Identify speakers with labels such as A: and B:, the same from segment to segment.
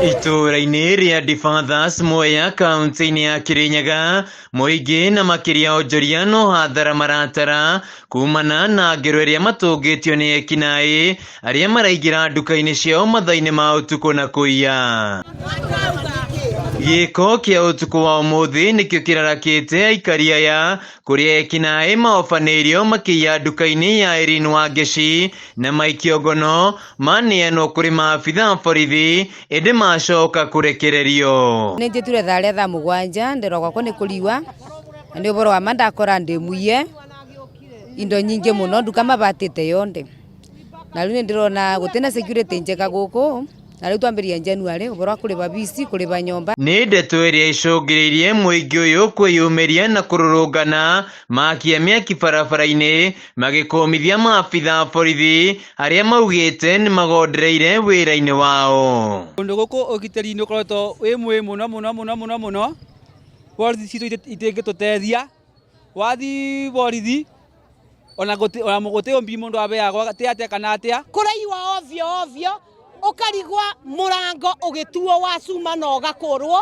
A: Itũũra-inĩ rĩa Difathas Mwea kaunti-inĩ ya Kirinyaga, mũingĩ na makĩria onjoria no hathara maratara kumana na ngero ĩrĩa matũngĩtio nĩ ekinaĩ arĩa maraingĩra nduka-inĩ ciao mathaa-inĩ ma ũtukũ na kũiya. Gĩko kĩa ũtukũ wa ũmũthĩ nĩkĩo kĩrarakĩte aikari aya kũrĩa ekinaĩ maobanĩirio makĩiya nduka-inĩ ya Irene Wangeci na maikio ngono maneanwo kũrĩ maabitha a borithi ĩndĩ macoka kũrekererio.
B: Nĩ njĩture thaa rĩa thaa mũgwanja ndĩrwa gwakwa nĩ kũriwa na nĩ ũboro wa ma ndakora ndĩ muiye indo nyingĩ mũno nduka mabatĩte yonthe na rĩu nĩ ndĩrona gũtirĩ na security njega gũkũ. Na rĩu twambĩrĩria January ũhoro wa kũrĩba bici, kũrĩba nyũmba.
A: Nĩ ndeto ĩrĩa ĩcũngĩrĩirie mũingĩ ũyũ kwĩyumĩria na kũrũrũngana makia mĩaki barabara-inĩ magĩkũmithia maabitha a borithi arĩa maugĩte nĩmagondereire wĩra-inĩ wao.
C: Kũndũ gũkũ ũgitĩri nĩ ũkoretwo wĩ mwĩ mũno mũno mũno mũno mũno, borithi citũ itingĩtũteithia, wathiĩ borithi ona gũtĩ ũmbi mũndũ abeagwo atĩ atĩa kana atĩa.
D: Kũraiwa ovyo ovyo ũkarigwa mũrango ũgĩtuo wa cuma na ũgakũrwo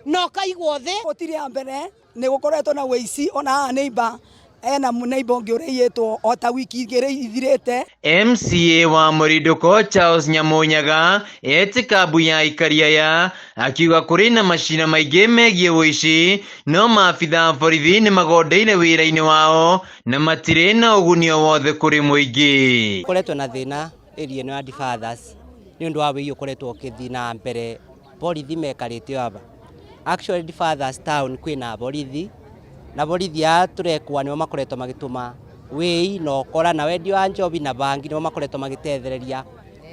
D: na ũkaigwo thĩ.
E: Gũtirĩ ya mbere nĩ gũkoretwo na ũici ona haha neighbor ena neighbor ũngĩ ũraiyĩtwo o ta wiki igĩrĩ ithirĩte.
A: MCA wa Mũrindũko Charles Nyamũnyaga etĩka mbu ya aikari aya akiuga kũrĩ na macira maingĩ megiĩ ũici no maabitha a borithi nĩ magondeire wĩra-inĩ wao na matirĩ na ũguni o wothe kũrĩ mũingĩ.
F: Koretwo na thĩna area ĩno ya Difathers nĩ ũndũ wa wĩi ũkoretwo ũkĩthiĩ na mbere borithi mekarĩte o aba. Actually Difathers town kwĩna borithi na borithi aya tũrekwa nĩo makoretwo magĩtũma wĩi na ũkora na wendia wa njobi na bangi nĩo makoretwo magĩtethereria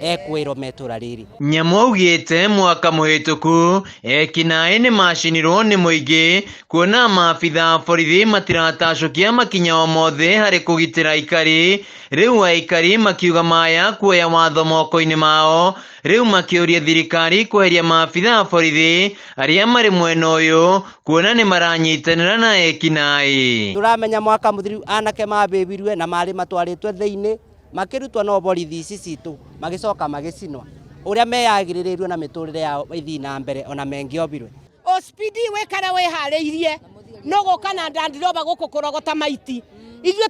F: ekwĩrwo me itũra rĩrĩ.
A: Nyamu augĩte mwaka mũhĩtũku ekinaĩ nĩ macinirwo nĩ mũingĩ kuona maabitha a borithi matiratacũkia makinya o mothe harĩ kũgitĩra aikari. Rĩu aikari makiuga maya kuoya watho moko-inĩ mao rĩu makĩũria thirikari kweheria maabitha a borithi arĩa marĩ mwena ũyũ kuona nĩ maranyitanĩra na ekinaĩ.
F: Tũramenya mwaka mũthiru anake mabĩbirwe na marĩ matwarĩtwe thĩinĩ makĩrutwo no borithi ici citũ magĩcoka magĩcinwa ũrĩa meyagĩrĩrĩirwo na mĩtũrĩre yao ĩthiĩ na mbere ona mengĩobirwe.
D: OCPD wĩkare wĩharĩirie no gũka na Land Rover gũkũ kũrogota maiti ithuĩ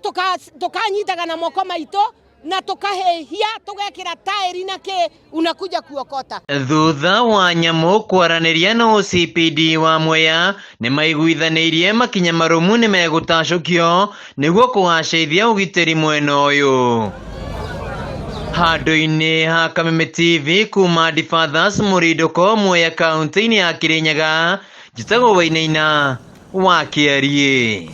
D: tũkanyitaga na moko maitũ na tũkahĩhia tũgekĩra taĩri na kĩ unakuja kuokota.
A: Thutha wa nyamũ kwaranĩria na OCPD wa Mwea nĩ maiguithanĩirie makinya marũmu nĩ megũtacũkio nĩguo kũgacĩrithia ũgitĩri mwena ũyũ. Handũ-inĩ ha Kameme TV kuma Difathers Mũrindũko Mwea kaunti-inĩ ya Kirinyaga, njĩtagwo Wainaina wa Kĩariĩ.